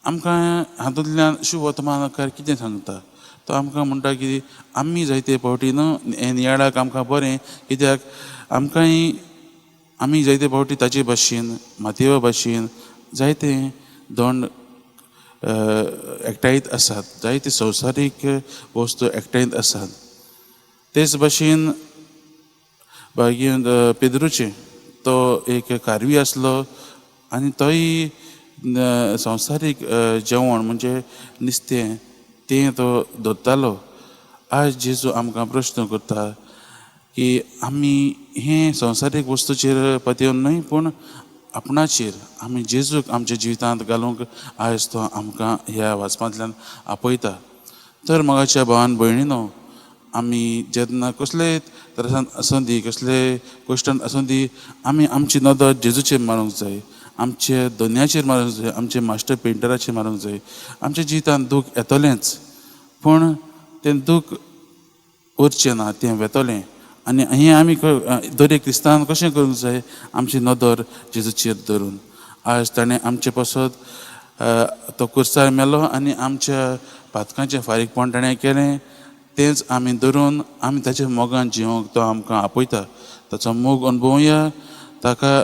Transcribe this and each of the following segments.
आमकां हातूंतल्यान शुभवर्तमानकार कितें सांगता? तो आमकां म्हणटा की आमी जायते फावटी न्हू हें नियाळाक आमकां बरें, कित्याक आमकांय आमी जायते फावटी ताचे भाशेन, मातयेवा भाशेन जायते दंड एकठांयत आसात, जायते संवसारीक वस्तू एकठांयत आसात. तेच भाशेन मागीर पेद्रूचें, तो एक कारवी आसलो आनी तोय संवसारीक जेवण म्हणजे नुस्तें तें तो धरतालो. आज जेजू आमकां प्रश्न करता की आमी हें संवसारीक वस्तूचेर पतयेवन न्हय, पूण आपणाचेर आमी जेजूक आमच्या जिवितांत घालूंक आयज तो आमकां ह्या वाचपांतल्यान आपयता. तर मोगाच्या भावान भयणीनो, आमी जेन्ना कसलेय त्रासान आसूं दी, कसलेय कश्टान आसूं दी, आमी आमची नदर जेजूचेर मारूंक जाय, आमचे दोनयाचेर मारूंक जाय, आमचे मास्टर पेंटराचेर मारूंक जाय. आमच्या जिवितांत दूख येतलेंच, पूण तें दूख उरचें ना, तें वेतलें. आनी हें आमी दर एक क्रिस्तांवान कशें करूंक जाय? आमची नदर जेजूचेर धरून. आज ताणें आमचे पासत तो कुर्सार मेलो आनी आमच्या पातकांचें फारीकपण ताणें केलें. तेंच आमी धरून आमी ताच्या मोगान जिवंक तो आमकां आपयता. ताचो मोग अणभवया, ताका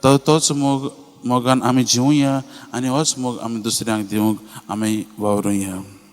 तो तोच मोग मोगान आमी जिवया आनी होच मोग आमी दुसऱ्यांक दिवंक आमी वावरुया.